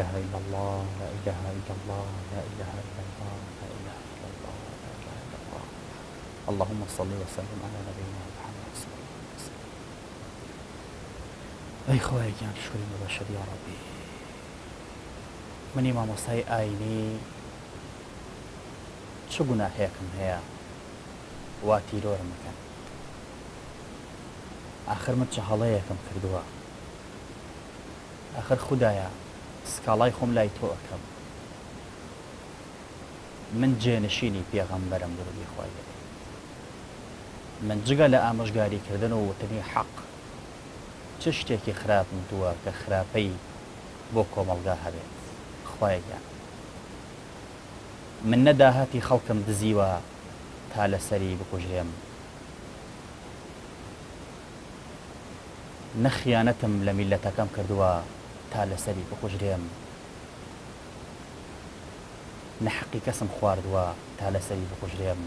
اله الا اللە لا اله الا اللە لا اله الا اللە لا اله الا اللە لا اله الا اللە اللهم صل وسلم على نبینا محمد صلی الله علیه وسلم. ئەی خوایە گیان شکری مەبەشت یاڕەبی منی مامۆستای ئاینی چ گوناهێکم هەیە وا تیرۆرم ئەکەن ئاخر من چ هەڵەیەکم کردووە ئاخر خودایە سکاڵای خۆم لای تۆ ئەکەم من جێنشینی پێغەمبەرم درودی خوای لێ بێت من جگە لە ئامۆژگاری کردن و وتنی حەق چ شتێکی خراپم وتووە کە خراپەی بۆ کۆمەڵگا هەبێت خوایە گیان من نە داهاتی خەڵکم دزیوە تا لەسەری بکوژرێم نە خیانەتم لە میللەتەکەم کردووە تا لەسەری بکوژرێم، نە حەقی کەسم خواردووە تا لەسەری بکوژرێم،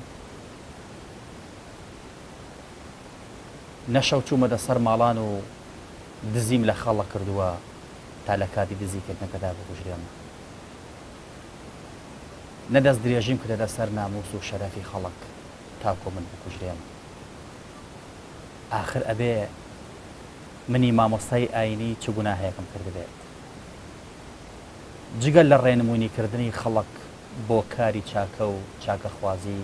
نە شەو چوومەتە سەر ماڵان و دزیم لە خەڵک کردووە تا لە کاتی دزیکردنەکەدا بکوژرێم، نە دەستدرێژیم کردەتە سەر نامووس و شەرەفی خەڵک تاکۆ من بکوژرێم. ئاخر ئەبێ منی مامۆستای ئاینی چ گوناهێکم کردبێت جگە لە ڕێنمونی کردنی خەڵک بۆ کاری چاکە و چاکەخوازی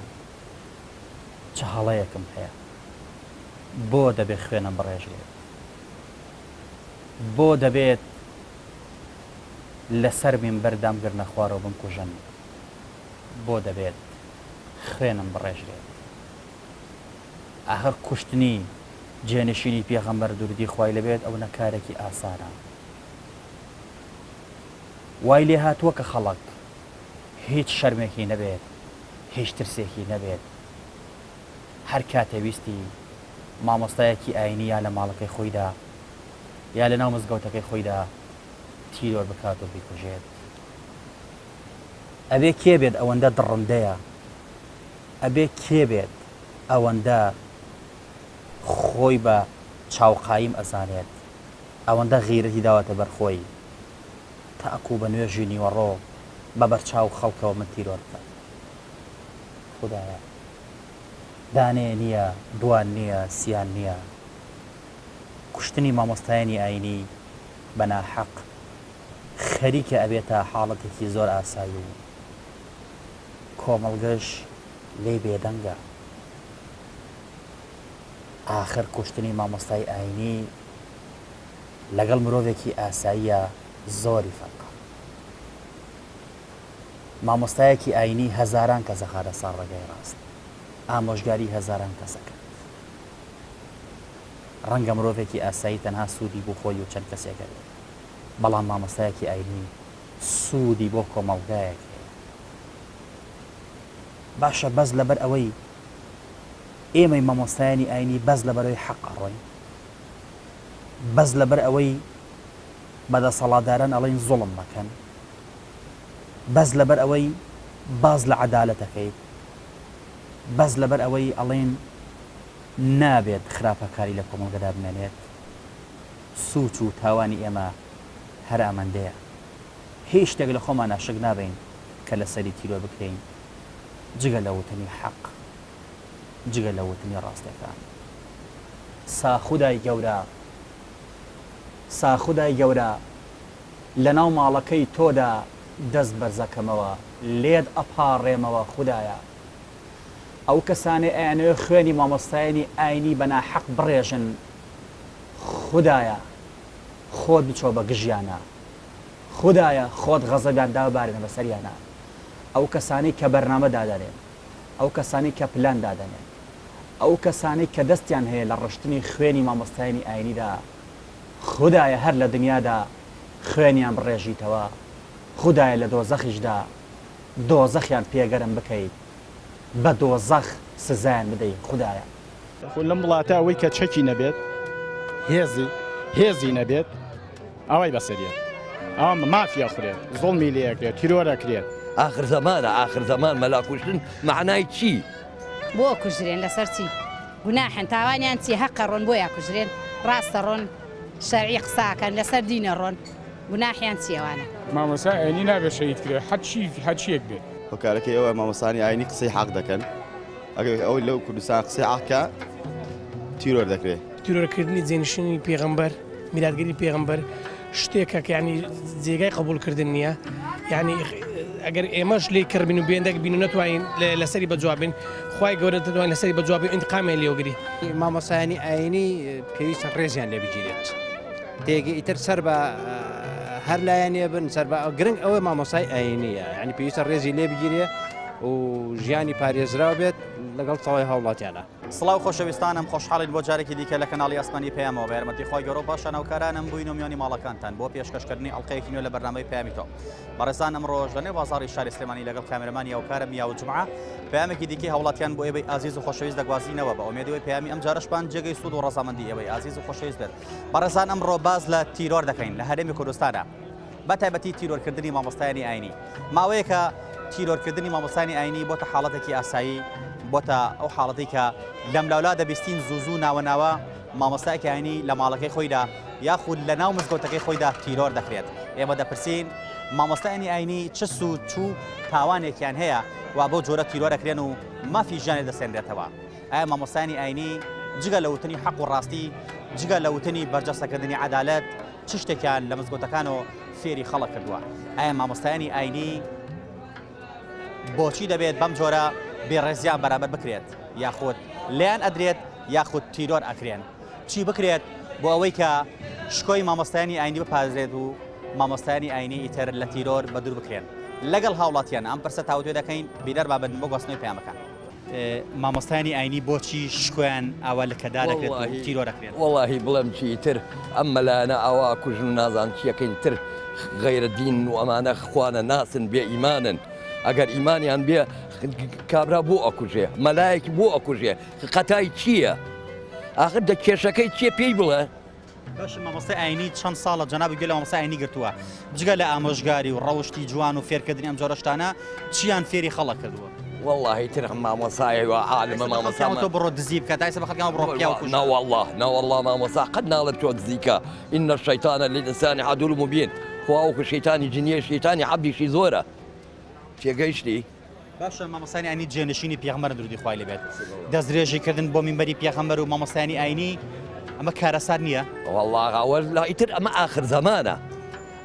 چ هەڵەیەکم هەیە بۆ دەبێ خوێنم بڕێژرێت بۆ دەبێت لەسەر مینبەر دامگرنە خوارەوە بمکوژن بۆ دەبێت خوێنم بڕێژرێت. ئاخر کوشتنی جێنشینی پێغەمبەر درودی خوای لێبێت ئەونە کارێکی ئاسانە وای لێهاتووە کە خەڵک هیچ شەرمێکی نەبێت هیچ ترسێکی نەبێت هەر کاتێ ویستی مامۆستایەکی ئاینی یا لە ماڵەکەی خۆیدا یا لە ناو مزگەوتەکەی خۆیدا تیرۆر بکات و بیکوژێت ئەبێ کێ بێت ئەوەندە دڕندەیە ئەبێ کێ بێت ئەوەندە خۆی بە چاوقایم ئەزانێت ئەوەندە غیرەتی داوەتە بەر خۆی تاکو بە نوێژی نیوەڕۆ بە بەرچاو خەڵکەوە من تیرۆر بکات خودایە دانەیە نییە دوان نییە سیان نییە کوشتنی مامۆستایانی ئاینی بە ناحەق خەریکە ئەبێتە حاڵەتێکی زۆر ئاسایی و کۆمەڵگەش لێی بێدەنگە. ئاخر کوشتنی مامۆستای ئاینی لەگەڵ مرۆڤێکی ئاساییە زۆری فەرقە. مامۆستایەکی ئاینی هەزاران کەس ئەخاتە سەر ڕێگای ڕاست، ئامۆژگاری هەزاران کەس ئەکات. ڕەنگە مرۆڤێکی ئاسایی تەنها سوودی بۆ خۆی و چەند کەسێک هەبێت، بەڵام مامۆستایەکی ئاینی سوودی بۆ کۆمەڵگایەک هەیە. باشە بەس لەبەر ئەوەی ئێمەی مامۆستایانی ئاینی بەس لەبەرەوەی حەق ئەڕۆین بەس لەبەر ئەوەی بە دەسەڵاتداران ئەڵێین زوڵم مەکەن بەس لەبەر ئەوەی باس لە عەدالەت ئەکەیت بەس لەبەر ئەوەی ئەڵێن نابێت خراپەکاری لە کۆمەڵگەدا بمێنێت سوچ و تاوانی ئێمە هەر ئەمەندەیە هیچ شتێک لە خۆمانا شک نابەین کە لەسەری تیرۆر بکرێین جگە لە وتنی حەق جگە لە وتنی ڕاستەکان. سا خودای گەورە سا خودای گەورە لەناو ماڵەکەی تۆدا دەست بەرزەکەمەوە لێت ئەپاڕێمەوە خودایە ئەو کەسانەی ئەیانەوێ خوێنی مامۆستایانی ئاینی بە ناحەق بڕێژن خودایە خۆت بچۆ بە گژیانا خودایە خۆت غەزەبیان داببارێنە بەسەریانا ئەو کەسانەی کە بەرنامە دادەنێن ئەو کەسانەی کە پلان دادەنێن ئەو کەسانەی کە دەستیان هەیە لە ڕشتنی خوێنی مامۆستایانی ئاینیدا خودایە هەر لە دنیادا خوێنیان بڕێژیتەوە خودایە لە دۆزەخیشدا دۆزەخیان پێ گەرم بکەیت بە دۆزەخ سزایان بدەی خودایە. خۆ لەم وڵاتە ئەوەی کە چەکی نەبێت هێزی هێزی نەبێت ئەوەی بەسەریەت ئەوە مافیا خورێت زوڵمی لێکرێت تیرۆرەکرێت. ئاخر زەمانە ئاخر زەمان مەلا کوشتن مەعنای چی؟ بۆ ئەکوژرێن لەسەر چی گوناحن تاوانیان چیە هەقە ڕۆن بۆیە ئەکوژرێن ڕاستە ڕۆن شەرعی قسە ئەکەن لەسەر دینە ڕۆن. گوناحیان چیە ئەوانە. مامۆستای ئاینی نابێت شەهید کرێ هەرچی هەرچیەک بێت. هۆکارەکەی ئەوە مامۆستانی ئاینی قسەی حەق دەکەن ئەگەر ئەوەی لەو کوردستان قسەی حەق کا تیرۆر دەکرێ. تیرۆرکردنی جێنشینی پێغەمبەر میراتگری پێغەمبەر شتێکە کە یانی جێگای قبوڵکردن نییە یانی ئەگەر ئێمەش لێی کڕ بین و بێندەک بین و نەتوانین لەسەری بەجواب بین خوای گەورە دەتوانین لەسەری بەجواب بین ئینتقامیان لێوەگری. مامۆستایانی ئاینی پێویستە ڕێزیان لێ بگیرێت تێگە ئیتر سەر بە هەر لایەنێ بن سەر بە گرنگ ئەوە مامۆسای ئاینیە یعنی پێویستە ڕێزی لێ بگیرێ و ژیانی پارێزراو بێت لەگەڵ تەواوی هاوڵاتیانە. سڵاو خۆشەویستانم خۆشحاڵین بۆ جارێکی دیکە لە کەناڵی ئاسمانی پەیامەوە بە یارمەتی خوای گەورە و پاشان هاوکارانم بووین و میوانی ماڵەکانتان بۆ پێشکەشکردنی ئەڵقەیەکی نوێ لە بەرنامەی پەیامی تۆ بەڕێزان ئەمڕۆش لە نێو بازاڕی شاری سلێمانی لەگەڵ کامێرەمانی هاوکارم یاو جومعە پەیامێکی دیکەی هاوڵاتیان بۆ ئێوەی ئازیز و خۆشەویست دەگوازینەوە بە ئومێدی ئەوەی پەیامی ئەم جارەشمان جێگەی سوود و ڕەزامەندی ئێوەی ئازیز و خۆشەویست بێت بەڕێزان ئەمڕۆ باس لە تیرۆر دەکەین لە هەرێمی کوردستانە بە تایبەتی تیرۆرکردنی مامۆستایانی ئاینی. ماوەیەکە تیرۆرکردنی مامۆستایانی ئاینی بۆتە حاڵەتێکی ئاسایی، بۆتە ئەو حاڵەتەی کە لەملاولا دەبیستین زوو زوو ناوە ناوە مامۆستایەکی ئاینی لە ماڵەکەی خۆیدا یاخود لە ناو مزگەوتەکەی خۆیدا تیرۆر دەکرێت. ئێمە دەپرسین مامۆستایانی ئاینی چ سوچ و تاوانێکیان هەیە وا بەو جۆرە تیرۆر ئەکرێن و مافی ژیانیان دەسێنرێتەوە؟ ئایا مامۆستایانی ئاینی جگە لە وتنی حەق و ڕاستی، جگە لە وتنی بەرجەستەکردنی عەدالەت، چ شتێکیان لە مزگەوتەکانەوە فێری خەڵک کردووە؟ ئایا مامۆستایانی ئاینی بۆچی دەبێت بەم جۆرە بێڕێزیان بەرامبەر بکرێت یاخود لێیان ئەدرێت یاخود تیرۆر ئەکرێن؟ چی بکرێت بۆ ئەوەی کە شکۆی مامۆستایانی ئاینی بپارێزرێت و مامۆستایانی ئاینی ئیتر لە تیرۆر بەدوور بکرێن؟ لەگەڵ هاوڵاتیان ئەم پرسە تاوتوێ دەکەین، بینەر بابن بۆ گواستنەوەی پەیامەکان. مامۆستایانی ئاینی بۆچی شکۆیان ئاوا لکەدار ئەکرێت و تیرۆر ئەکرێن؟ وەڵاهی بڵێم چی ئیتر ئەم مەلایانە ئاوا ئەکوژن و نازانم چیەکەین تر غەیرە دینن و ئەمانە خوانە ناسن بێ ئیمانن ئەگەر ئیمانیان بێ کابرا بۆ ئەکوژێ مەلایەکی بۆ ئەکوژێ خەتای چییە ئاخر دە کێشەکەی چییە پێی بڵێ باشە مامۆستای ئاینی چەند ساڵە جەنابت گوێ لە مامۆستای ئاینی گرتووە جگە لە ئامۆژگاری و ڕەوشتی جوان و فێرکردنی ئەم جۆرە شتانە چیان فێری خەڵک کردووە؟ وەڵاهی تر مامۆستای وا عالمە مامۆستا تۆ بڕۆ دزی بکە تا ئێستا بە خەڵکیان بڕۆ پیاو کوژ نەوەڵڵا نەوەڵڵا مامۆستا قەت ناڵێم تۆ دزیکە ان الشیطان للانسان عدو مبین خوا وەکو شەیتانی جنیە شەیتانی عەبدیشی زۆرە تێگەیشتی؟ باشە مامۆستایانی ئاینی جێنشینی پێغەمبەرن درودی خوای لێ بێت دەستدرێژی کردن بۆ مینبەری پێغەمبەر و مامۆستایانی ئاینی ئەمە کارەسات نییە؟ وەڵا ئەوە لا ئیتر ئەمە ئاخر زەمانە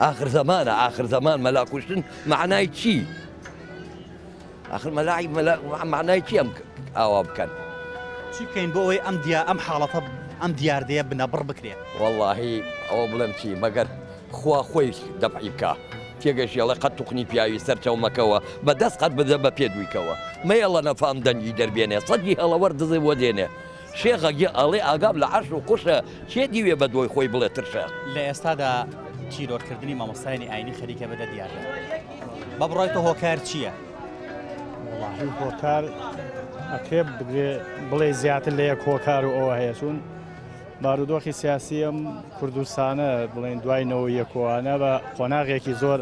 ئاخر زەمانە ئاخر زەمان مەلا کوشتن مەعنای چی ئاخر مەلای مەلا مەعنای چی ئەم ئاوا بکەن چی بکەین بۆ ئەوەی ئەم دیا ئەم حاڵەتە ئەم دیاردەیە بنەبڕ بکرێت؟ وەڵاهی ئەوە بڵێم چی مەگەر خوا خۆی دەفعی بکا تێگەشی ئەڵێ قەت توخنی پیاوی سەر چەو مەکەوە بە دەست قەت بدە بە پێ دویکەوە مەیەڵە نەفام دەنگی دەربێنێ سەگی هەڵەوەر دزێ بۆ دێنێ شێخە گێ ئەڵێ ئاگام لە عەرش و قوشە کێ دیوێ بە دۆی خۆی بڵێ ترشە. لە ئێستادا تیرۆرکردنی مامۆستایانی ئاینی خەریکە بێتە دیاردە بە بڕوای تۆ هۆکار چییە؟ وەڵاهی هۆکار ئەکرێ بگرێ بڵێ زیاتر لە یەک هۆکار و ئەوە هەیە چوون بارودۆخی سیاسی ئەم کوردستانە بڵێن دوای نەوە یەکۆوانە بە قۆناغێکی زۆر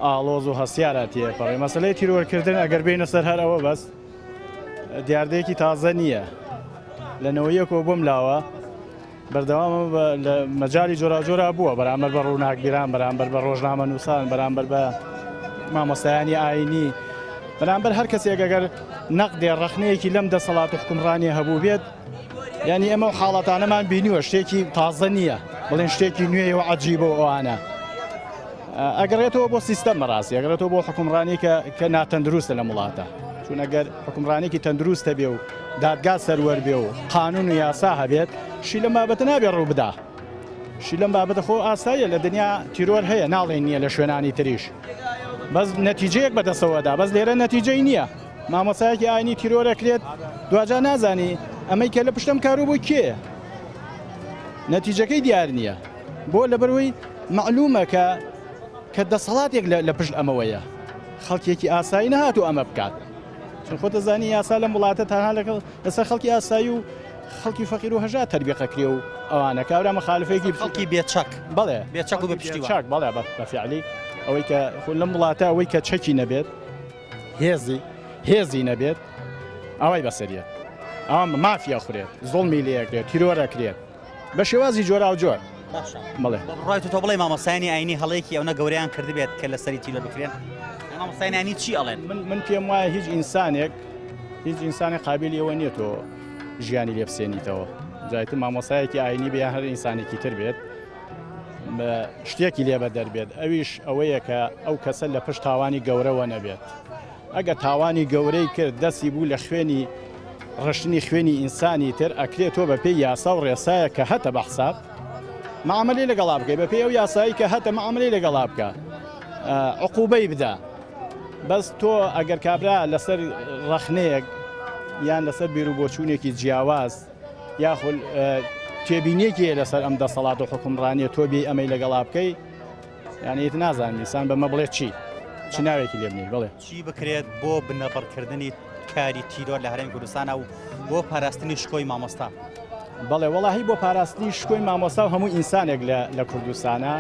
ئاڵۆز و هەستیارە تێپەڕێ مەسلەی تیرۆرکردن ئەگەر بینە سەر هەر ئەوە بەس دیاردەیەکی تازە نییە لە نەوە یەکەوە بۆم لاوە بەردەوامە لە مەجای جۆراجۆرا بووە بەرامبەر بە ڕووناکبیران بەرامبەر بە ڕۆژنامە نووسان بەرامبەر بە مامۆستایانی ئاینی بەرامبەر هەر کەسێک ئەگەر نەقدێ ڕەخنەیەکی لەم دەسەڵات و حکومڕانی هەبوو بێت یانی ئێمە ئەو حاڵەتانەمان بینیوە شتێکی تازە نییە بڵێن شتێکی نوێ و عجیبە و ئەوانە ئەگەڕێتەوە بۆ سیستەم بەڕاستی ئەگەڕێتەوە بۆ حکومڕانی کە کە ناتەندروستە لەم وڵاتە چون ئەگەر حکومڕانێکی تەندروست هەبێ و دادگا سەروەر بێ و قانون و یاسا هەبێت شی لەم بابەتە نابێ ڕوو بدا شی لەم بابەتە خۆ ئاساییە لە دنیا تیرۆر هەیە ناڵێن نییە لە شوێنانی تریش بەس نەتیجەیەک بەدەستەوەدا بەس لێرە نەتیجەی نییە مامۆستایەکی ئاینی تیرۆر ئەکرێت دواجار نازانی ئەمەی کە لە پشتم کارو بۆ کێیە نەتیجەکەی دیار نییە بۆ لەبەرەوەی معلومە کە کە دەسەڵاتێک لە پشت ئەمەوەیە خەڵکێکی ئاسایی نەهاتوو ئەمە بکات چون خۆتە زانی یاسا لەم وڵاتە تەنها لەگەڵ لەسەر خەڵکی ئاسایی و خەڵکی فەقیر و هەژار تەربیقەکرێ و ئەوانە کابرا مەخالفێکی خەڵکی بێچەک بەڵێ بێچەک و بێ پشتیوان چاک بەڵێ بە فعلی ئەوەی کە خۆ لەم وڵاتە ئەوەی کە چەکی نەبێت هێزی هێزی نەبێت ئاوای بەسەریەت ئەوە مافی ئەخورێت زوڵمی لێ ئەکرێت تیرۆر ئەکرێت بە شێوازی جۆراوجۆر. باشە بەڵێ. بە بڕوای تۆ تۆ بڵێی مامۆستایانی ئاینی هەڵەیەکی ئەونە گەورەیان کردبێت کە لەسەری تیرۆر بکرێن؟ مامۆستایانی ئاینی چی ئەڵێن؟ من من پێم وایە هیچ ئینسانێک هیچ ئینسانێک قابلی ئەوە نییە تۆ ژیانی لێ بسێنیتەوە جایتر مامۆستایەکی ئاینی بێ یان هەر ئینسانێکی تر بێت شتێکی لێ بەدەر بێت ئەویش ئەوەیە کە ئەو کەسە لە پشت تاوانی گەورەوە نەبێت ئەگە تاوانی گەورەی کرد دەستی بوو لە خوێنی ڕشتنی خوێنی ئینسانی تر ئەکرێ تۆ بە پێی یاسا و ڕێسایە کە هەتە بە حساب معاملەی لەگەڵا بکەی بە پێی ئەو یاسایی کە هەتە معاملەی لەگەڵا بکە عقوبەی بدە بەس تۆ ئەگەر کابرا لەسەر ڕەخنەیەک یان لەسەر بیر و بۆچوونێکی جیاواز یاخود تێبینیەکی هەیە لەسەر ئەم دەسەڵات و حکومڕانیە تۆ بێی ئەمەی لەگەڵا بکەی یعنی ئیتر نازانم ئینسان بەمە بڵێ چی چ ناوێکی لێ بنێی بڵێ. چی بکرێت بۆ بنەبڕکردنی کاری تیرۆر لە هەرێمی کوردستانا و بۆ پاراستنی شکۆی مامۆستا؟ بەڵێ وەڵاهی بۆ پاراستنی شکۆی مامۆستا و هەموو ئینسانێک لە لە کوردستانا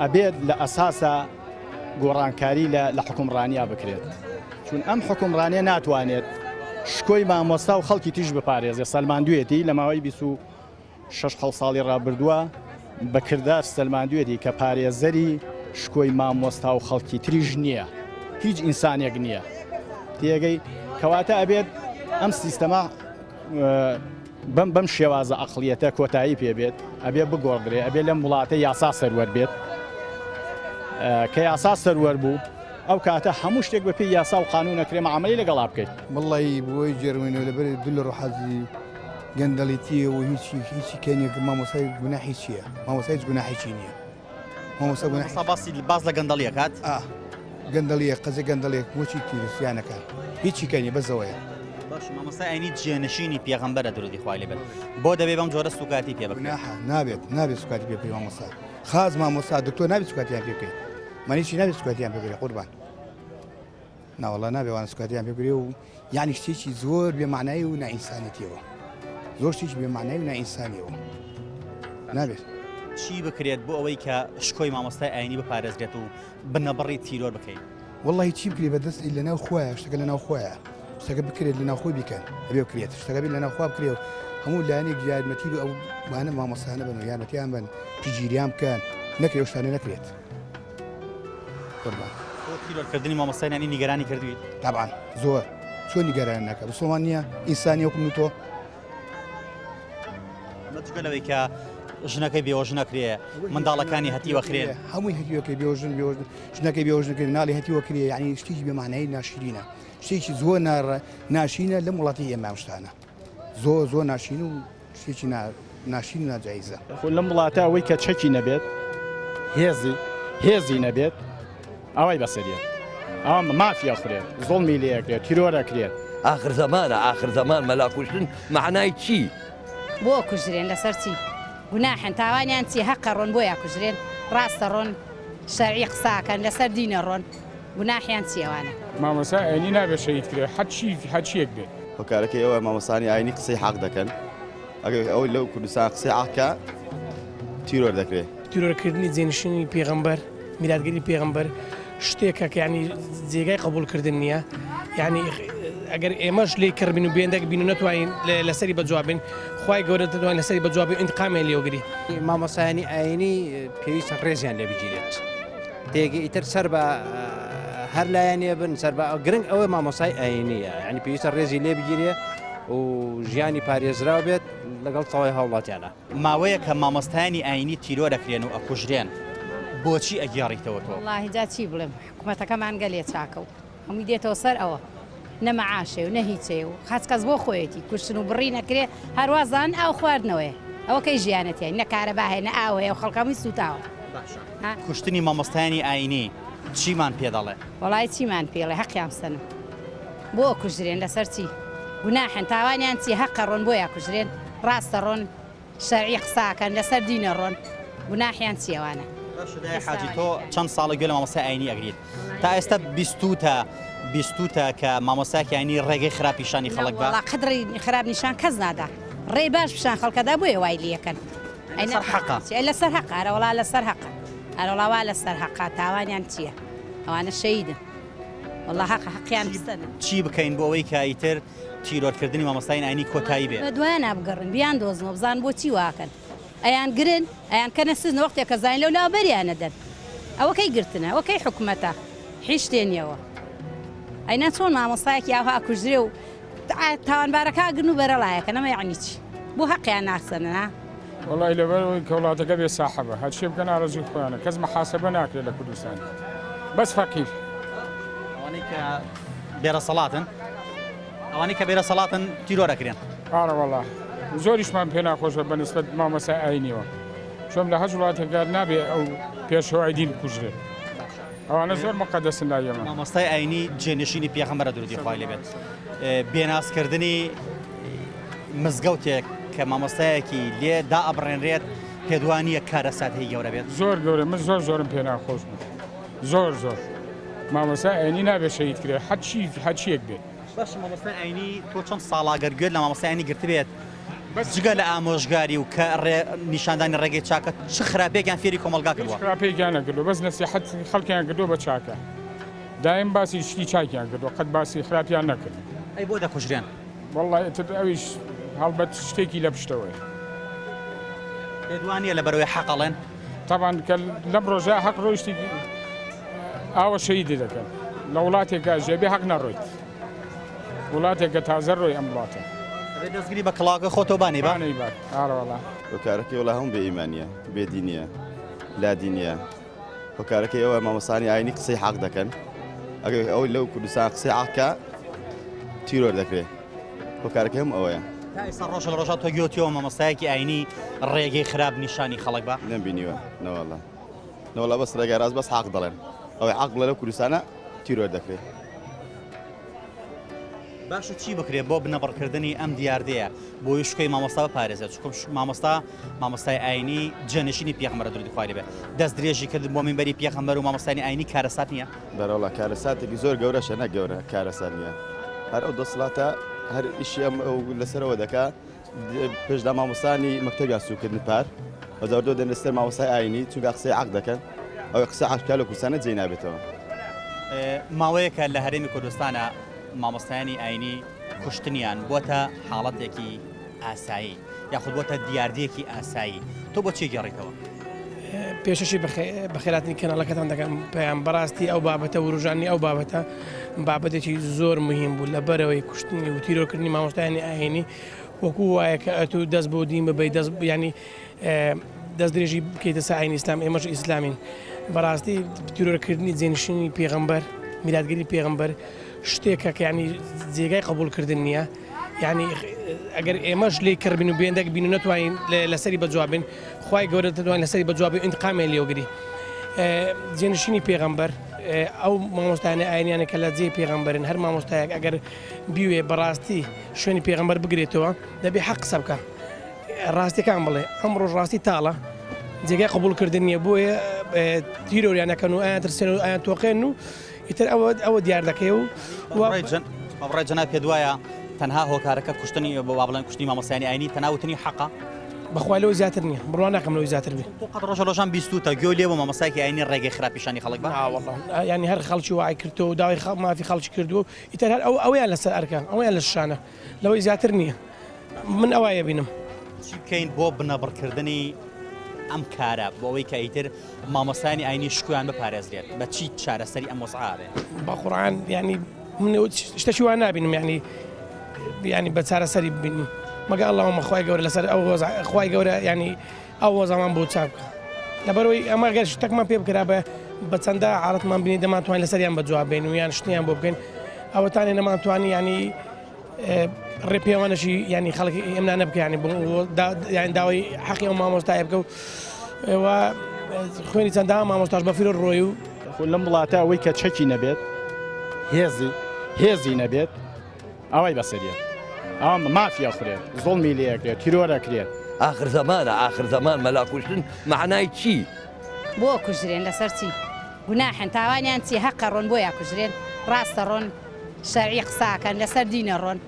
ئەبێت لە ئەساسا گۆڕانکاری لە لە حکومڕانیا بکرێت چون ئەم حکومڕانیە ناتوانێت شکۆی مامۆستا و خەڵکی تیش بپارێزێ سەلماندوێتی لە ماوەی 26 حەوت ساڵی ڕابردووە بە کردار سەلماندوێتی کە پارێزەری شکۆی مامۆستا و خەڵکی تریش نییە هیچ ئینسانێک نییە تێگەی کەواتە ئەبێت ئەم سیستەمە بەم بەم شێوازە عەقڵیەتە کۆتایی پێ بێت، ئەبێ بگۆڕدرێ، ئەبێ لەم وڵاتە یاسا سەروەر بێت، کە یاسا سەروەر بوو ئەو کاتە هەموو شتێک بە پێی یاسا و قانون ئەکرێ مەعامەلەی لەگەڵا بکەیت. وەڵڵەهی بۆی جێرمینەوە لەبەر دل و حەزی گەندەڵیتیە و هیچی هیچی کەنیە مامۆستای گوناحی چییە مامۆستای هیچ گوناحێکی نییە. مامۆستا گوناحی مامۆستا باسی باس لە گەندەڵی ئەکات؟ ئا گەندەڵیە قەزێ گەندەڵێک بۆچی تیرۆریستیانەکان هیچی کە نیە بەس ئەوەیە. باش مامۆستا ئاینی جێنشینی پێغەمبەرە درودی خوای لێ بێت بۆ دەبێ بەم جۆرە سوکاتی پێ بکرێت؟ گوناحە نابێت نابێت سوکاتی پێ بکەی مامۆستا خاس مامۆستا دکتۆر نابێت سوکاتیان پێ بکەی مەنیچی نابێت سوکاتیان پێ بکرێ قوربان. ناوەڵا نابێ وانە سوکاتیان پێ بکرێ و یعنی شتێکی زۆر بێ معنایی و نائینسانێتیەوە زۆر شتێکی بێ معنایی و نائینسانیەوە نابێت. چی بکرێت بۆ ئەوەی کە شکۆی مامۆستای ئاینی بپارێزرێت و بنەبڕی تیرۆر بکەین؟ وەڵی چی بکرێ بەدەست لەناو خۆیان شتەکە لەناو خۆیان شتەکە بکرێت لەناو خۆی بیکەن ئەبێ بکرێت شتەکە بێت لەناو خوا بکرێ و هەموو لایەنێک یارمەتی ئەو وانە مامۆستانە بن و یارمەتیان بن پشتگیریان بکەن نەکرێ شتانە نەکرێت. قوربان. تۆ تیرۆرکردنی مامۆستای نانی نیگەرانی کردوویت؟ تەبعەن زۆر چۆن نیگەران نەکە بسڵمان نییە ئینسانی وەکو من و تۆ. ئەمە جگە لەوەی کە ژنەکەی بێوەژن ئەکرێ منداڵەکانی هەتیوە کرێن هەمووی هەتیوەکەی بێوەژن بێوەژن ژنەکەی بێوەژن کرێ مناڵی هەتیوە کرێ یعنی شتێکی بێمانایی ناشرینە شتێکی زۆر ناشینە لەم وڵاتی ئێمە ئەم شتانە زۆر زۆر ناشین و شتێکی ناشرین و ناجایزە. خۆ لەم وڵاتە ئەوەی کە چەکی نەبێت هێزی هێزی نەبێت ئاوای بەسەریەت ئەوە مافی ئەخورێت زوڵمی لێ ئەکرێت تیرۆر ئەکرێت. ئاخر زەمانە ئاخر زەمان مەلا کوشتن مەعنای چی؟ بۆ ئەکوژرێن لەسەر چی؟ گوناحن تاوانیان چیە هەقە ڕۆن بۆیە ئەکوژرێن ڕاستە ڕۆن شەرعی قسە ئەکەن لەسەر دینە ڕۆن گوناحیان چیە ئەوانە. مامۆستا ئاینی نابێت شەهید کرێ هەرچی هەرچیەک بێت. هۆکارەکەی ئەوە مامۆستانی ئاینی قسەی حەق دەکەن ئەگەر ئەوەی لەو کوردستان قسەی حەق کا تیرۆر دەکرێ. تیرۆرکردنی جێنشینی پێغەمبەر میراتگری پێغەمبەر شتێکە کە یعنی جێگای قبوڵکردن نییە یعنی ئەگەر ئێمەش لێی کڕ بین و بێندەک بین و نەتوانین لەسەری بەجواب بین خوای گەورە دەتوانین لەسەری بەجواب بین ئینتقامیان لێوەگری. مامۆستایانی ئاینی پێویستە ڕێزیان لێ بگیرێت تێگە ئیتر سەر بە هەر لایەنێ بن سەر بە گرنگ ئەوە مامۆسای ئاینیە یعنی پێویستە ڕێزی لێ بگیرێ و ژیانی پارێزراو بێت لەگەڵ تەواوی هاوڵاتیانە. ماوەیەکە مامۆستایانی ئاینی تیرۆر ئەکرێن و ئەکوژرێن بۆچی ئەگێڕیتەوە تۆ؟ وەڵاهی جا چی بڵێم حکومەتەکەمان گەلێ چاکە و هەمووی دێتەوە سەر ئەوە نە مەعاشەیە و نە هیچەیە و هەچ کەس بۆ خۆیەتی کوشتن و بڕین ئەکرێ هەروا زانن ئاو خواردنەوەیە ئەوە کەی ژیانە تیای نە کارەبا هەیە نە ئاو هەیە و خەڵک هەمووی سووتاوە. باشە کوشتنی مامۆستایانی ئاینی چیمان پێ دەڵێ؟ وەڵای چیمان پێڵێ هەقیان بسەنن بۆ ئەکوژرێن لەسەر چی گوناحن تاوانیان چیە هەقە ڕۆن بۆیە ئەکوژرێن ڕاستە ڕۆن شەرعی قسە ئەکەن لەسەر دینە ڕۆن گوناحیان چیە ئەوانە. باشە دایە حاجی تۆ چەند ساڵە گوێ لە مامۆستای ئاینی ئەگریت تا ئێستا بیستوتە بیستوتە کە مامۆستایەکی ئاینی ڕێگەی خراپ پیشانی خەڵک با؟ وەڵا قەت ڕێی خراپ نیشان کەس نادا ڕێی باش پیشان خەڵکەدا بۆیە وای لێکەن لەسەر حەقە لەسەر حەقە ئەرەوەڵا لەسەر حەقە ئەرەوەڵا وا لەسەر حەقە تاوانیان چییە ئەوانە شەیدن وەڵا حەقە حەقیان بسەنن. چی بکەین بۆ ئەوەی کە ئیتر تیرۆرکردنی مامۆستایان ئاینی کۆتایی بێ. بەدوایانا بگەڕێن بیان دۆزنەوە بزانن بۆچی واکەن. ئەیان گرن ئەیان کەنە سزن وەختێ کە زانین لەو لاوە بەریان ئەدەن ئەوە کەی گرتنە ئەوە کەی حکومەتە حیچ شتێ نیەوە ئەینا چۆن مامۆستایەکی ئاوها ئەکوژرێ و تاوانبارەکە ئەگرن و بەرەڵایەکەن ئەمە یەعنی چی بۆ هەقیان ناسەنن ها. وەڵای لەبەر ئەوەی کە وڵاتەکە بێ ساحەبە هەرچێ بکەن ئارەزووی خۆیانە کەس محاسبە ناکرێت لە کوردستان بەس فەقیر. ئەوانەی کە بێڕەسەڵاتن ئەوانەی کە بێرەسەڵاتن تیرۆر ئەکرێن. ئارەوەڵا زۆریشمان پێ ناخۆشە بە نسبەت مامۆستای ئاینیەوە چۆن لە هەچ وڵاتێکا نابێ ئەو پێشەوای دین بکوژرێت ئەوانە زۆر مقەدەسن لای ئێمە. مامۆستای ئاینی جێنشینی پێغەمبەرە درودی خوای لێ بێت بێنازکردنی مزگەوتێک کە مامۆستایەکی لێ دائەبڕێنرێت پێت وا نییە کارەسات هی گەورە بێت؟ زۆر گەورە من زۆر زۆرم پێ ناخۆش بوو زۆر زۆر مامۆستای ئاینی نابێت شەهید کرێ هەرچی هەرچیەک بێت. باشە مامۆستای ئاینی تۆ چەند ساڵە گەر گوێت لە مامۆستای ئاینی گرتبێت جگە لە ئامۆژگاری و کە ڕێ نیشاندانی ڕێگەی چاکە چ خراپێکیان فێری کۆمەڵگا هیچ کردووە؟ خراپەیەکیان نەکردووە بەس نەسیحەت خەڵکیان کردووە بە چاکە دایم باسی شتی چاکیان کردووە قەت باسی خراپیان نەکردووە. ئەی بۆ دەکوژرێن؟ وەڵڵا ئیتر ئەویش هەڵبەت شتێکی لە پشتەوەیە. پێت وا نییە لەبەرئەوەی حەق ئەڵێن؟ تەبعەن کە لەم ڕۆژە حەق ڕۆیشتی ئاوە شەهیدی دەکەن لە وڵاتێکا ژێ بێ حەق نەڕۆیت وڵاتێکە تازە ڕۆی ئەم وڵاتە. ئەبێ دەستگری بە کڵاوەکەی خۆتەوە بانەی با. بانەی با ئارەوەڵا. هۆکارەکەی وەڵا هەموو بێ ئیمانیە بێ دینیە لادینیە هۆکارەکەی ئەوە مامۆستانی ئاینی قسەی حەق دەکەن ئەگەر ئەوەی لەو کوردستان قسەی حەق کا تیرۆر دەکرێت هۆکارەکەی هەموو ئەوەیە. تا ئێستا ڕۆژە لە ڕۆژان تۆ گوێتیەوە مامۆستایەکی ئاینی ڕێگەی خراپ نیشانی خەڵک با؟ نەمبینیوە نەوەڵا نەوەڵا بەس ڕێگای ڕاست بەس حەق دەڵێن ئەوەی حەق بڵێ لەو کوردستانە تیرۆر دەکرێت. باشە چی بکرێت بۆ بنەبڕکردنی ئەم دیاردەیە بۆی شکۆی مامۆستا بپارێزێت چونکە مامۆستا مامۆستای ئاینی جێنشینی پێغەمبەرە درودی خوای لێبێ دەست درێژی کردن بۆ مینبەری پێغەمبەر و مامۆستایانی ئاینی کارەسات نییە؟ بەرەوەڵا کارەساتێکی زۆر گەورەشە نەک گەورە کارەسات نییە هەر ئەو دەسڵاتە هەر ئیشی ئەم ئەو لەسەرەوە دەکا پێشدا مامۆستانی مەکتەبیان سوکردن پار بەزار دۆ دەنێ سەر مامۆستای ئاینی چونکە قسەی عەق دەکەن ئەوەی قسە عەق بکا لە کوردستانە جێی نابێتەوە. ماوەیەکە لە هەرێمی کوردستانە مامۆستایانی ئاینی کوشتنیان بۆتە حاڵەتێکی ئاسایی یاخود بۆتە دیاردەیەکی ئاسایی تۆ بۆ چی گێڕیتەوە؟ پێشەشی بەخێراتنی کەناڵەکەتان دەکەم پەیام بەڕاستی ئەو بابەتە وروژانی ئەو بابەتە بابەتێکی زۆر مهم بوو لە بەرەوەی کوشتنی و تیرۆکردنی مامۆستایانی ئاینی وەکو وایە کە ئەتوو دەست بۆ دین ببەی دەست ینی دەست درێژی بکەیتە سەر ئاینی ئیسلام ئێمەش ئیسلامین بەڕاستی تیرۆرکردنی جێنشینی پێغەمبەر میراتگری پێغەمبەر شتێکە کە ینی جێگای قبولکردن نییە یعنی ئەگەر ئێمەش لێی کڕبین و بێندەک بین و نەتوانین لەسەری بەجوابین خوای گەورە دەتوانین لەسەری بەجوابی ئینتقامیان لێوەگری جێنشینی پێغەمبەر ئەو مامۆستایانە ئاینیانە کە لە جێی پێغەمبەرن هەر مامۆستایەک ئەگەر بیوێ بەڕاستی شوێنی پێغەمبەر بگرێتەوە دەبێ حەق قسە بکە ڕاستیەکان بڵێ ئەم ڕۆژ ڕاستی تاڵە جێگای قبولکردن نییە بۆیە تیرۆریانەکەن و ئایان ترسێن و ئایان تۆقێن و ئیتر ئەوە ئەوە دیار دەکەی و بەڕای جەناب پێت وایە تەنها هۆکارەکە کوشتنی بۆ با بڵێن کوشتنی مامۆستایانی ئاینی تەنها وتنی حەقە؟ بەخوا لەوە زیاتر نییە بڕوا ناکەم لەوەی زیاتر بێ. تۆ قەت ڕۆژە ڕۆژان بیستووتە گوێ لێ بوو مامۆستایەکی ئاینی ڕێگەی خراپ پیشانی خەڵک با؟ نا وەڵا یانی هەر خەڵکی وای کردووە و داوای مافی خەڵکی کردووە و ئیتر هەر ئەو ئەوەیان لەسەر ئەرکە ئەوەیان لە شانە لەوەی زیاتر نییە من ئەوە بینم. چی بکەین بۆ بنەبڕکردنی ئەم کارە بۆ ئەوەی کە ئیتر مامۆستایانی ئاینی شکۆیان بپارێزرێت بە چی چارەسەری ئەم وەزعە بێ؟ بە قورعان یانی من شتەکی وا نابینم یانی یانی بە چارەسەری ببینم مەگە ئەڵڵاهومە خوای گەورە لەسەر ئەو وەزع خوای گەورە یانی ئەو وەزعمان بۆ چاک بکە لەبەرەوەی ئەمە گەر شتەکمان پێ بکرا بە بە چەندە حاڵەتمان بینی دەمانتوانی لەسەریان بە جواب بین و یان شتیان بۆ بکەین ئەوەتانێ نەمانتوانی یانی ڕێپێوانەشی ینی خەڵکی ئێمنانە بکە ینی یان داوای حەقی ئەو مامۆستایە بکە و خوێنی چەندە مامۆستاش بە فیرۆ ڕۆی و خۆ لەم وڵاتە ئەوەی کە چەکی نەبێت هێزی هێزی نەبێت ئەوەی بەسەریە ئەوە مافیا خورێت زۆڵمی لەکرێت تیرۆرەکرێت ئاخر زەمانە ئاخر زەمان مەلا کوشتن مەعنای چی؟ بۆ کوژرێن لەسەر چی؟ گوناحن تاوانیان چی هەقە ڕۆن بۆیە کوژرێن ڕاستە ڕۆن شەرعی قسە ئەکەن لەسەر دینە ڕۆن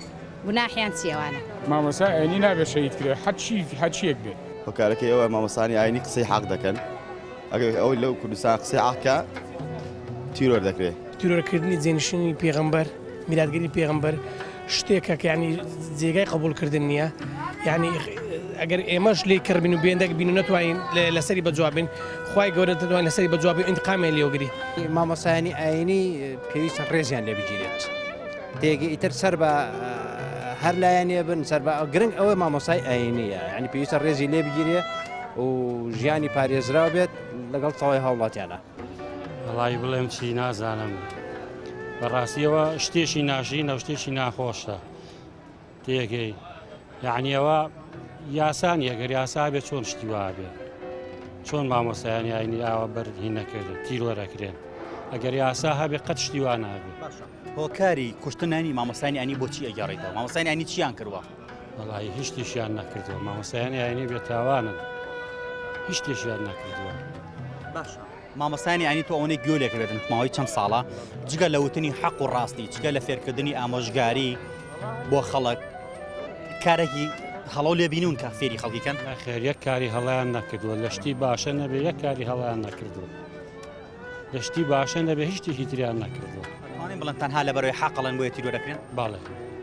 گوناحیان چیە ئەوانە. مامۆستا ئاینی نابێت شەهید کرێ هەرچی هەرچیەک بێت. هۆکارەکەی ئەوە مامۆستانی ئاینی قسەی حەق دەکەن ئەگەر ئەوەی لەو کوردستان قسەی حەق کا تیرۆر دەکرێ. تیرۆرکردنی جێنشینی پێغەمبەر میراتگری پێغەمبەر شتێکە کە یانی جێگای قبوڵکردن نییە یانی. ئەگەر ئێمەش لێی کڕ بین و بێندەک بین و نەتوانین لەسەری بە جواب بین خوای گەورە دەتوانین لەسەری بە جواب بین و ئینتقامیان لێوەگری. مامۆستایانی ئایینی پێویستە ڕێزیان لێ بگیرێت تێگە ئیتر سەر بە هەر لایەنێ بن سەر بە گرنگ ئەوە مامۆستای ئایینیە یعنی پێویستە ڕێزی لێ بگیرێ و ژیانی پارێزراو بێت لەگەڵ تەواوی هاوڵاتیانە. وەڵی بڵێم چی نازانم بەڕاستیەوە شتێکی ناشرینە و شتێکی ناخۆشە تێگەی یعنی ئەوە یاسا نییە گەر یاسا بێت چۆن شتی وا بێ چۆن مامۆستایانی ئاینی ئاوا بەر هی نەکردن تیرۆرەکرێن ئەگەر یاسا هەبێ قەت شتی وا نابێ هۆکاری کوشتنانی مامۆستایانی ئاینی بۆچی ئەگەڕێتەوە مامۆستایانی ئاینی چیان کردووە وەڵی هیچ شتێکیان نەکردووە مامۆستایانی ئاینی بێتاوانن هیچ شتێکیان نەکردووە باشە مامۆستایانی ئاینی تۆ ئەوەنەی گوێ لێکردن ماوەی چەند ساڵە جگە لە وتنی حەق و ڕاستی جگە لە فێرکردنی ئامۆژگاری بۆ خەڵک کارێکی هەڵەو لێ بینون کە فێری خەڵکی کەن خێر یەک کاری هەڵیان نەکردووە لە شتی باشە نەبێ یەک کاری هەڵیان نەکردووە لە شتی باشە نەبێ هیچ شتێکی تریان نەکردووە ئەتوانین بڵێن تەنها لەبەرەوەی حەقڵن بۆیە تیرۆر دەکرێن بەڵێ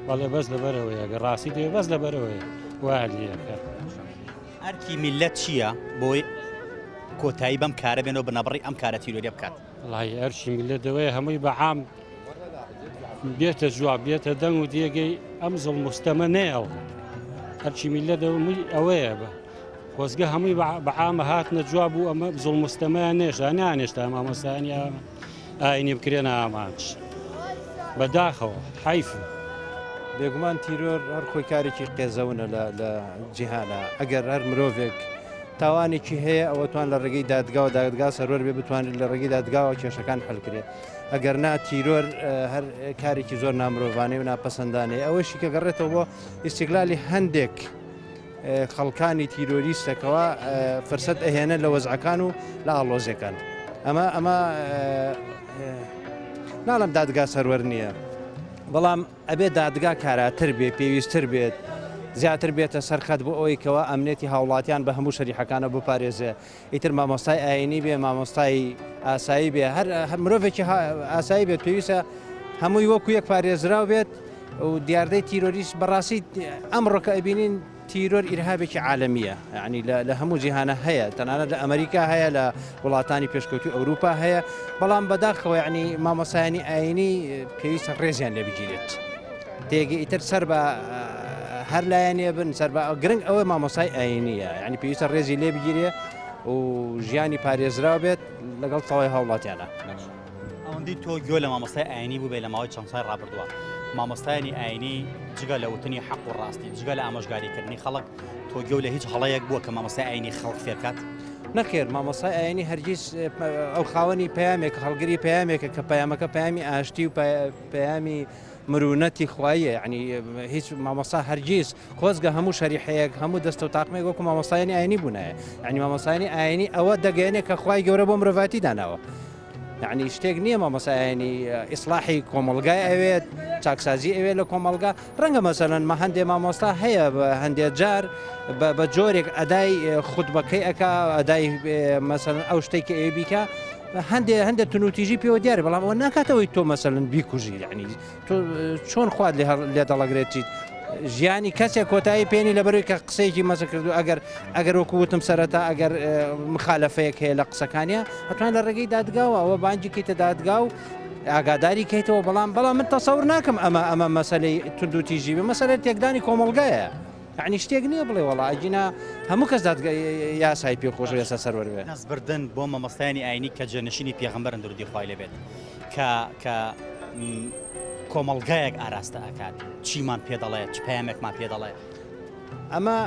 بەڵێ بەس لەبەرەوەیە گەر ڕاستی دەوێ بەس لەبەرەوەیە وایان لێ ئەکەن. ئەرکی میللەت چییە بۆی کۆتایی بەم کارە بێنەوە بنەبڕی ئەم کارە تیرۆریە بکات؟ وەڵاهی ئەرکی میللەت ئەوەیە هەمووی بە عام بێتە جواب بێتە دەنگ و دێگەی ئەم زوڵم و ستەمە نەیەڵن ئەرکی میللەت هەمووی ئەوەیە بە خۆزگە هەمووی بە عامە هاتنە جواب و ئەمە زوڵم و ستەمەیان نێشتا نانێشتا مامۆستایانی ئاینی بکرێنە ئامانج بەداخەوە حەیف. بێگومان تیرۆر هەر خۆی کارێکی قێزەونە لە جیهانە ئەگەر هەر مرۆڤێک تاوانێکی هەیە ئەوە توان لە ڕێگەی دادگاوە دادگا سەروەر بێ بتوانێت لە ڕێگەی دادگاوە کێشەکان حلکرێت ئەگەر نا تیرۆر هەر کارێکی زۆر نامرۆڤانەی و ناپەسەندانەیە ئەوەشی کە گەڕێتەوە بۆ ئیسیگلالی هەندێک خەڵکانی تیرۆریستەکەوە فرسەت ئەهێنن لە وەزعەکان و لە ئاڵۆزیەکان ئەمە ئەمە ناڵم دادگا سەروەر نییە بەڵام ئەبێ دادگا کاراتر بێ پێویستتر بێت زیاتر بێتە سەرخەت بۆ ئەوەی کەوا ئەمنیەتی هاوڵاتیان بە هەموو شەریحەکانە بپارێزێ ئیتر مامۆستای ئاینی بێ مامۆستای ئاسایی بێ هەر مرۆڤێکی ئاسایی بێت پێویستە هەمووی وەکو یەک پارێزراو بێت و دیاردەی تیرۆریش بەڕاستی ئەمڕۆکە ئەبینین تیرۆر ئیرهابێکی عالەمیە یعنی لە هەموو جیهانە هەیە تەنانەت لە ئەمریکا هەیە لە وڵاتانی پێشکەوتوی ئەوروپا هەیە بەڵام بەداخەوە یعنی مامۆسایانی ئاینی پێویستە ڕێزیان لێ بگیرێت تێگە ئیتر سەر بە هەر لایەنێ بن سەر بە گرنگ ئەوە مامۆسای ئاینیە یعنی پێویستە ڕێزی لێ بگیرێ و ژیانی پارێزراو بێت لەگەڵ تەواوی هاوڵاتیانە. ئەوەندەی تۆ گوێ لە مامۆستای ئاینی بووبێ لە ماوەی چەند سای ڕابردووە مامۆستایانی ئاینی جگە لە وتنی حەق و ڕاستی جگە لە ئامۆژگاریکردنی خەڵک تۆ گوێ لە هیچ هەڵەیەک بووە کە مامۆستای ئاینی خەڵک فێرکات؟ نەخێر مامۆستای ئاینی هەرگیز ئەو خاوەنی پەیامێک هەڵگری پەیامێکە کە پەیامەکە پەیامی ئاشتی و پەیامی مرونەتی خواییە یعنی هیچ مامۆستا هەرگیز خۆزگە هەموو شەریحەیەک هەموو دەستە و تاقمێک وەکو مامۆستایانی ئاینی بوونایە یعنی مامۆستایانی ئاینی ئەوە دەگەیەنێ کە خوای گەورە بۆ مرۆڤاتی داناوە یعنی شتێک نییە مامۆستایانی ئیسلاحی کۆمەڵگای ئەوێت چاکسازی ئەوێت لە کۆمەڵگا ڕەنگە مەسەلەن مە هەندێ مامۆستا هەیە بە هەندێ جار بە جۆرێک ئەدای خوتبەکەی ئەک ئەدای مەسەلەن ئەو شتێک کە ئەوێ بیکە هەندێ هەندێک تونوتیژی پێوە دیارە بەڵام ئەوە ناکاتەوەی تۆ مەسەلەن بیکوژی یعنی تۆ چۆن خوات لێ لێ دەڵەگرێتیت ژیانی کەسێک کۆتایی پێنی لەبەروی کە قسەیەکی مەسە کردو ئەگەر ئەگەر وەکو وتم سەرەتا ئەگەر مخالفەیەک هەیە لە قسەکانیا ئەتوان لە ڕێگەی دادگاوە ئەوە بانگی کەیتە دادگا و ئاگاداری کەیتەوە بەڵام بەڵام من تەسەور ناکەم ئەمە ئەمە مەسەلەی توندوتیژی بێ مەسەلە تێکدانی کۆمەڵگایە یعنی شتێک نییە بڵێ وەڵا ئەگینا هەموو کەس دادگا یاسای پێ خۆش یاسا سەروەر بێ. دەستبردن بۆ مامۆستایانی ئاینی کە جێنشینی پێغەمبەرن درودی خوای لێ بێت کە کە کۆمەڵگایەک ئاراستە ئەکات چیمان پێ دەڵێت چ پەیامێکمان پێ دەڵێت؟ ئەمە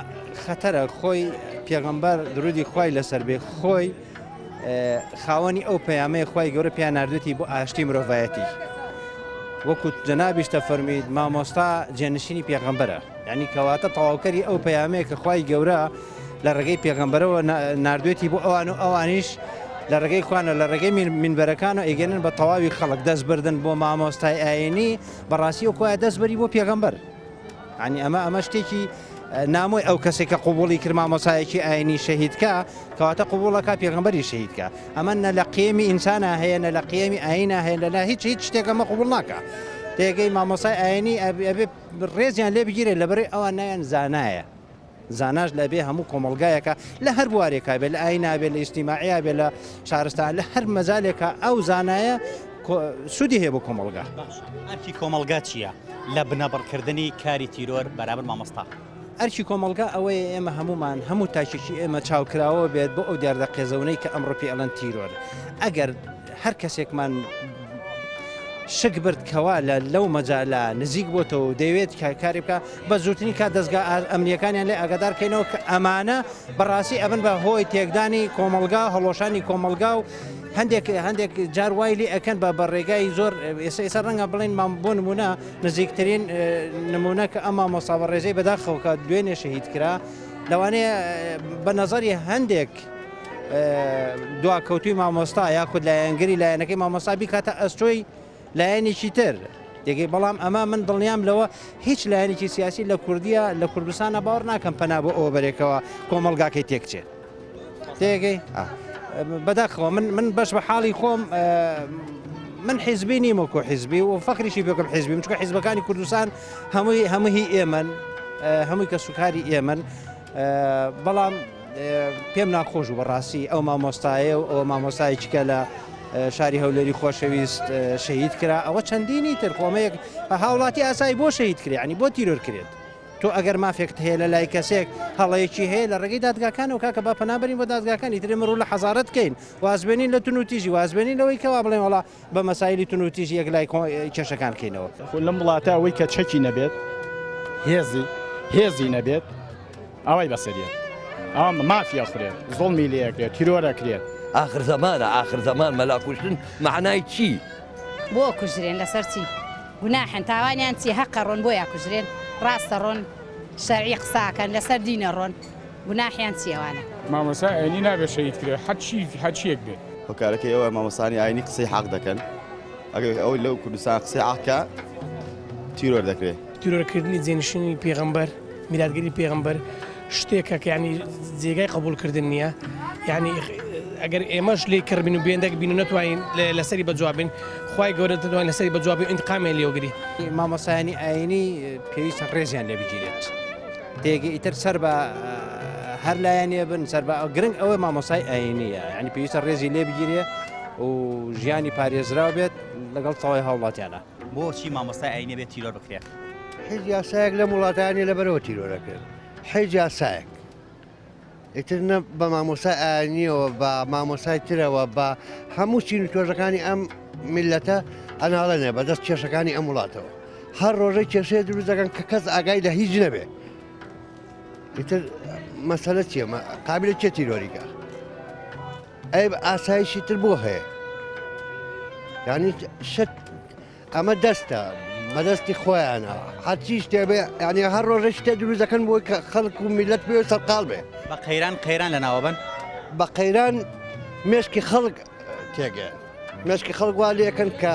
خەتەرە خۆی پێغەمبەر درودی خوای لەسەر بێ خۆی خاوەنی ئەو پەیامەیە خوای گەورە پێیان ناردوێتی بۆ ئاشتی مرۆڤایەتی وەکو جەنابیش دەفەرمیت مامۆستا جێنشینی پێغەمبەرە یعنی کەواتە تەواوکەری ئەو پەیامەیە کە خوای گەورە لە ڕێگەی پێغەمبەرەوە ناردوێتی بۆ ئەوان و ئەوانیش لە ڕێگەی خوانە لە ڕێگەی منبەرەکان و ئەیگەنن بە تەواوی خەڵک دەستبردن بۆ مامۆستای ئاینی بەڕاستی و خوایە دەستبەری بۆ پێغەمبەر یانی ئەمە ئەمە شتێکی نامۆی ئەو کەسێک کە قوبوڵی کرد مامۆسایەکی ئاینی شەهیدکە کەواتە قوبوڵەکە پێغەمبەری شەهیدکە ئەمە نە لە قێمی ئینسانە هەیە نە لە قێمی ئاینە هەیە لە هیچ هیچ شتێک ئەمە قوبوڵ ناکە تێگەی مامۆسای ئاینی ئەبێ ڕێزیان لێ بگیرێت لەبەرەی ئەوان نایان زانایە. زاناش لە بێ هەموو کۆمەڵگایەکە لە هەر بوارێکا بێ لە ئاینا بێ لە ئیجتیماعیا بێ لە شارستان لە هەر مەجالێکا ئەو زانایە سوودی هەیە بۆ کۆمەڵگا. باشە ئەرکی کۆمەڵگا چییە لە بنەبڕکردنی کاری تیرۆر بەرامبەر مامۆستا؟ ئەرکی کۆمەڵگا ئەوەیە ئێمە هەموومان هەموو تاکێکی ئێمە چاوکراوە بێت بۆ ئەو دیاردە قێزەونەی کە ئەمڕۆ پێی ئەڵێن تیرۆر. ئەگەر هەر کەسێکمان شک برد کەوا لە لەو مەجالە نزیک بۆتەوە و دەیەوێت کاری بکە بە زووترین کات دەستگا ئەمنیەکانیان لێ ئاگادار کەینەوە کە ئەمانە بەڕاستی ئەبن بە هۆی تێکدانی کۆمەڵگا هەڵۆشانی کۆمەڵگا و هەندێک هەندێک جار وای لێ ئەکەن بە بە ڕێگای زۆر ئێستا ئێستا ڕەنگە بڵێن مام بۆ نمونە نزیکترین نمونە کە ئەم مامۆستا بە ڕێزەی بەداخەوە کە دوێنێ شەهید کرا لەوانەیە بە نەزەری هەندێک دواکەوتوی مامۆستا یاخود لایەنگری لایەنەکەی مامۆستا بیکاتە ئەستۆی لایەنێکی تر دەگەی بەڵام ئەمە من دڵنیام لەوە هیچ لایەنێکی سیاسی لە کوردیە لە کوردستانە باوەڕ ناکەم پەنا بۆ ئەوە بەرێکەوە کۆمەڵگاکەی تێکچێت تێگەی بەداخەوە من من بەش بە حاڵی خۆم من حیزبی نیم وەکو حیزبی و فەخریشی پێکم حیزبی چونکە حیزبەکانی کوردستان هەمووی هەمووی ئێمن هەمووی کە سوکاری ئێمن بەڵام پێم ناخۆش و بەڕاستی ئەو مامۆستایە و ئەوە مامۆستایەکی کە لە شاری هەولێری خۆشەویست شەهید کرا ئەوە چەندینی تر خۆمەیەک هاوڵاتی ئاسایی بۆ شەهید کرێ ینی بۆ تیرۆر کرێت تۆ ئەگەر مافێکت هەیە لە لای کەسێک هەڵەیەکی هەیە لە ڕێگەی دادگاکانەوە کاکە با پەنا بەرین بۆ دادگاکان ئیتر ئێمە ڕوو لە حەزارەت کەین وازبێنین لە تونوتیژی وازبێنین لەوەی کەوا بڵێن وەڵا بە مەسایلی تونوتیژی یەک لای کێشەکان کەینەوە. خۆ لەم وڵاتە ئەوەی کە چەکی نەبێت هێزی هێزی نەبێت ئاوای بەسەریەت ئەوە مافی ئەخورێت زوڵمی لێ ئەکرێت تیرۆر ئەکرێت. ئاخر زەمانە ئاخر زەمان مەلا کوشتن مەعنای چی؟ بۆ ئەکوژرێن لەسەر چی؟ گوناحن تاوانیان چیە هەقە ڕۆن بۆیە ئەکوژرێن ڕاستە ڕۆن شەرعی قسە ئەکەن لەسەر دینە ڕۆن گوناحیان چیە ئەوانە. مامۆستا ئاینی نابێت شەهید کرێت هەرچی هەرچیەک بێت. هۆکارەکەی ئەوە مامۆستانی ئاینی قسەی حەق دەکەن ئەگەر ئەوەی لەو کوردستان قسەی حەق کا تیرۆر دەکرێ. تیرۆرکردنی جێنشینی پێغەمبەر میراتگری پێغەمبەر شتێکە کە یعنی جێگای قبولکردن نییە یعنی ئەگەر ئێمەش لێ کڕبین و بێندەک بین و نەتوانین لەسەری بەجوابین خی گەورە دەتوانین لەسەری بەجوابی ئینتقامیان لێوگری. مامۆستایانی ئاینی پێویستە ڕێزیان لێ بگیرێت تێگە ئیتر سەر بە هەر لایەنێ بن سەر بە گرنگ ئەوە مامۆسای ئاینیە یعنی پێویستە ڕێزی لێ بگیرێ و ژیانی پارێزراو بێت لەگەڵ تەواوی هاوڵاتیانە. بۆچی مامۆستای ئاینی ئەبێت تیرۆر بکرێت؟ هیچ یاسایەک لەم وڵاتە نیە لەبەرەوە تیرۆر ئەکرێن هیچ یاسایەک ئیتر نە بە مامۆستای ئاینیەوە بە مامۆستای ترەوە بە هەموو چین و توێژەکانی ئەم میلەتە ئەناڵێنێ بەدەست کێشەکانی ئەم وڵاتەوە هەر ڕۆژەی کێشەیە دروست دەکەن کە کەس ئاگای لە هیچ نەبێ ئیتر مەسەلە چییە قابلە چێ تیرۆریکە ئەی ئاسایشی تر بۆ هەیە یعنی شت ئەمە دەستە بەدەستی خۆیانە هەرچی شتێ بێ یعنی هەر ڕۆژە شتێ دروست دەکەن بۆی کە خەڵک و میلەت پێ سەرقاڵ بێ بە قەیران قەیران لە ناوە بن بە قەیران مێشکی خەڵک تێگەن مێشکی خەڵک وا لێکەن کە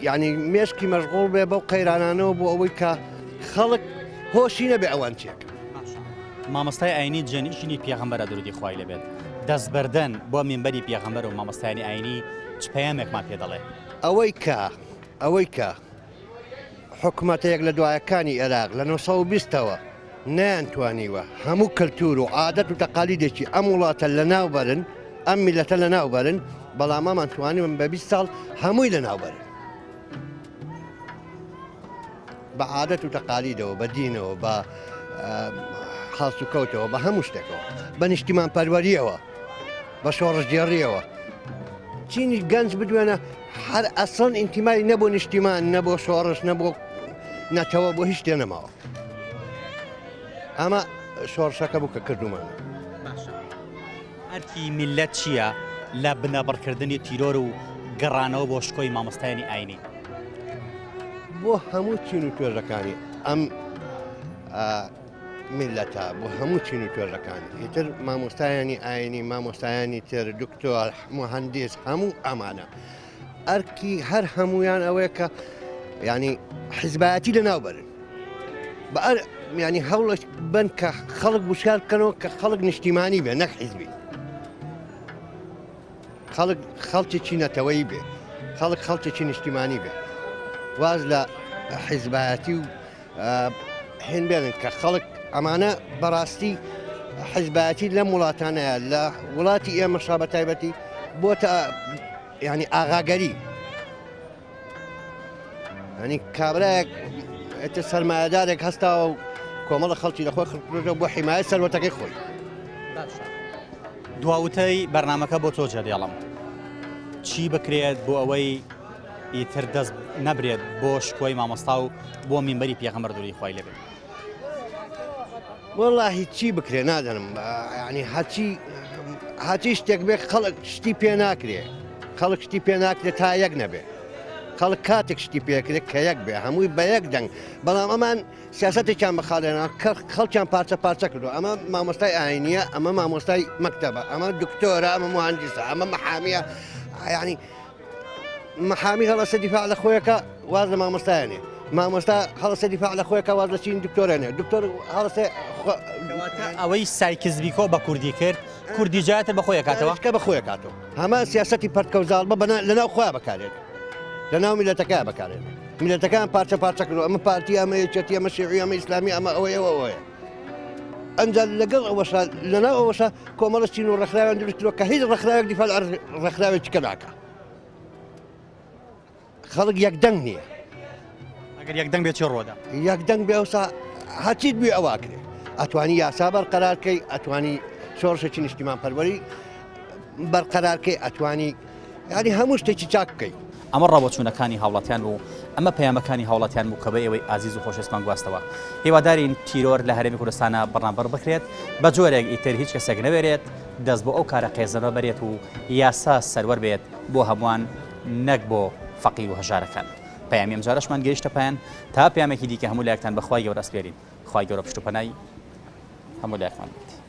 یعنی مێشکی مەشغوڵ بێ بەو قەیرانانەوە بۆ ئەوەی کە خەڵک هۆشی نەبێ ئەوان چێک. مامۆستای ئاینی جێنشینی پێغەمبەرە درودی خوای لێبێت دەستبەردەن بۆ مینبەری پێغەمبەر و مامۆستایانی ئاینی چ پەیامێکمان پێ دەڵێ؟ ئەوەی کە ئەوەی کە حکومەتە یەک لە دوایەکانی ئێراق لە 920 ەوە نەیانتوانیوە هەموو کەلتور و عادەت و تەقالیدێکی ئەم وڵاتە لەناو بەرن ئەم میلەتە لەناو بەرن بەڵام ئەمان توانیون بە 20 ساڵ هەمووی لەناو بەرن بە عادەت و تەقالیدەوە بە دینەوە بە هەڵسوکەوتەوە بە هەموو شتێکەوە بە نیشتیمان پەروەریەوە بە شۆڕشگێڕیەوە چینی گەنج بدوێنە هەر ئەسڵەن ئینتیمای نە بۆ نیشتیمان نە بۆ شۆڕش نە بۆ نەتەوە بۆ هیچ شتێ نەماوە ئەمە شۆڕشەکە بوو کە کردومانە. باشە ئەرکی میللەت چییە لە بنەبڕکردنی تیرۆر و گەڕانەوە بۆ شکۆی مامۆستایانی ئاینی؟ بۆ هەموو چین و توێژەکانی ئەم میللەتە بۆ هەموو چین و توێژەکان ئیتر مامۆستایانی ئاینی مامۆستایانی تر دکتۆر مهندس هەموو ئەمانە ئەرکی هەر هەمویان ئەوەیە کە ینی حیزبایەتی لە ناو بەرن بە ئەر ینی هەوڵش بن کە خەڵک وشار بکەنەوە کە خەڵک نیشتیمانی بێ نەک حیزبی خەڵک خەڵکێکی نەتەوەیی بێ خەڵک خەڵکێکی نیشتیمانی بێ واز لە حیزبایەتی و هێن بێنن کە خەڵک. ئەمانە بەڕاستی حزبایەتی لەم وڵاتانەیە لە وڵاتی ئێمەشا بە تایبەتی بۆتە ینی ئاغاگەری ینی کابراایەک ئێتە سەرمایەدارێک هەستاوە و کۆمەڵە خەڵکی لە خۆی خڕکردەوە بۆ حیمایە سەروەتەکەی خۆی. باشە دواوتەی بەرنمەکە بۆ تۆ جێدێڵم چی بکرێت بۆ ئەوەی ئیتر دەست نەبرێت بۆ شکۆی مامۆستا و بۆ مینبەری پێغەمبەر دوری خوای لێبێت. وەڵاهی چی بکرێ نازانم ینی هەچی هەچی شتێک بێ خەڵک شتی پێ ناکرێ خەڵک شتی پێ ناکرێت تا یەک نەبێ خەڵک کاتێک شتی پێکرێت کە یەک بێ هەمووی بە یەک دەنگ بەڵام ئەمان سیاستێکیان بەخاڵێنا خەڵکیان پارچە پارچە کردو ئەمە مامۆستای ئاینیە ئەمە مامۆستای مەکتەبە ئەمە دکتۆرە ئەمە مهندسە ئەمە محامیە ینی محامی هەڵەسە دیفاع لە خۆیەکە واز لە مامۆستایانێ مامۆستا هەڵەسە دیفاع لە خۆیەکە واز لە چین دکتۆرەنێ دکتۆر هەڵەسە ئەوەی سایکس بیکۆ بە کوردی کرد کوردی جاتر بە خۆی کاتەوە کە بە خۆی کاتەوە هەمان سیاسەتی پەرتکە و زاڵبە بەنا لەناو خۆیان بەکارێت لەناو میلەتەکە بەکارێت میلەتەکان پارچە پارچە کردو ئەمە پارتی ئەمە یەکێتی ئەمە شیعی ئەمە ئیسلامی ئەمە ئەوەیە ئەوەیە ئەنجا لەگەڵ ئەوەشا لەناو ئەوەشا کۆمەڵە چین و ڕێکخراویان دروست کردووە کە هیچ ڕێکخراوێک دیفاع لە ڕێکخراوێکی کە ناکا خەڵک یەکدەنگ نییە ئەگەر یەکدەنگ بێ چی ڕۆدا یەکدەنگ بێ ئەوسا هەچیت بێ ئەوە کرێ ئەتوانی یاسا بەرقەرارکەی ئەتوانی شۆڕشێکی نیشتیمان پەروەری بەرقەرارکەی ئەتوانی یانی هەموو شتێکی چاک بکەی. ئەمە ڕاوبۆچوونەکانی هاوڵاتیان بوو، ئەمە پەیامەکانی هاوڵاتیان بوو کە بە ئێوەی ئازیز و خۆشەویستمان گواستەوە. هیوادارین تیرۆر لە هەرێمی کوردستانا بڕنابڕ بکرێت بە جۆرێک ئیتر هیچ کەسێک نەوێرێت دەست بۆ ئەو کارە قێزەونە بەرێت و یاسا سەروەر بێت بۆ هەمووان نەک بۆ فەقیر و هەژارەکان. پەیامی ئەمجارەشمان گەیشتە پایان، تا پەیامێکی دیکە هەموو لایەکتان بە خوای گەورە ئەسپێرین. خوای گەورە پشت و پەنای هەموو لایەکمان بێت.